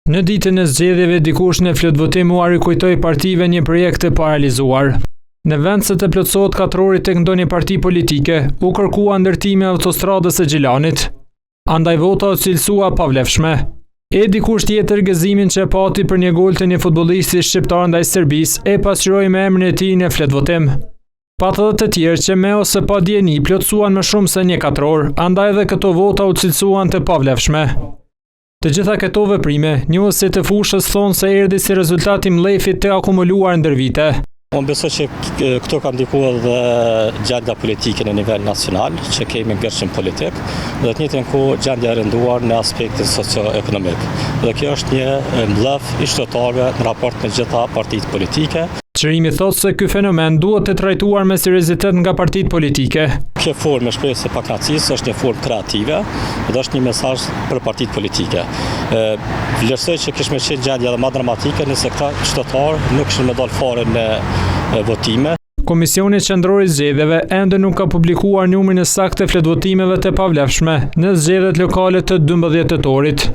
Në ditën e zgjedhjeve dikush në fletëvotim ua rikujtoi partive një projekt të parealizuar. Në vend se të plotësohet katrori tek ndonjë parti politike, u kërkua ndërtimi i autostradës së Gjilanit. Andaj vota u cilësua e pavlefshme. E dikush tjetër gëzimin që pati për një gol të një futbollisti shqiptar ndaj Serbisë e pasqyroi me emrin e tij në fletëvotim. Pat edhe të tjerë që me ose pa dijeni plotësuan më shumë se një katror, andaj edhe këto vota u cilësuan të pavlefshme. Të gjitha këto veprime, njohësit e fushës thonë se erdhi si rezultat i mllefit të akumuluar ndër vite. Unë besoj që këto ka ndikuar edhe gjendja politike në nivel nacional, që kemi ngërçin politik, dhe të njëjtën kohë gjendja e rënduar në aspektin socioekonomik. Dhe kjo është një mllef i qytetarëve në raport me gjitha partitë politike. Qerimi thotë se ky fenomen duhet të trajtuar me seriozitet nga partitë politike. Kjo formë e shprehjes së pakënaqësisë është një formë kreative dhe është një mesazh për partitë politike. Vlerësoj që kish me qenë gjendja edhe ma dramatike nëse këta qytetarë nuk kishin me dalë fare në votime. Komisioni Qendror i Zgjedhjeve ende nuk ka publikuar numrin e saktë të fletëvotimeve të pavlefshme në zgjedhjet lokale të 12 tetorit.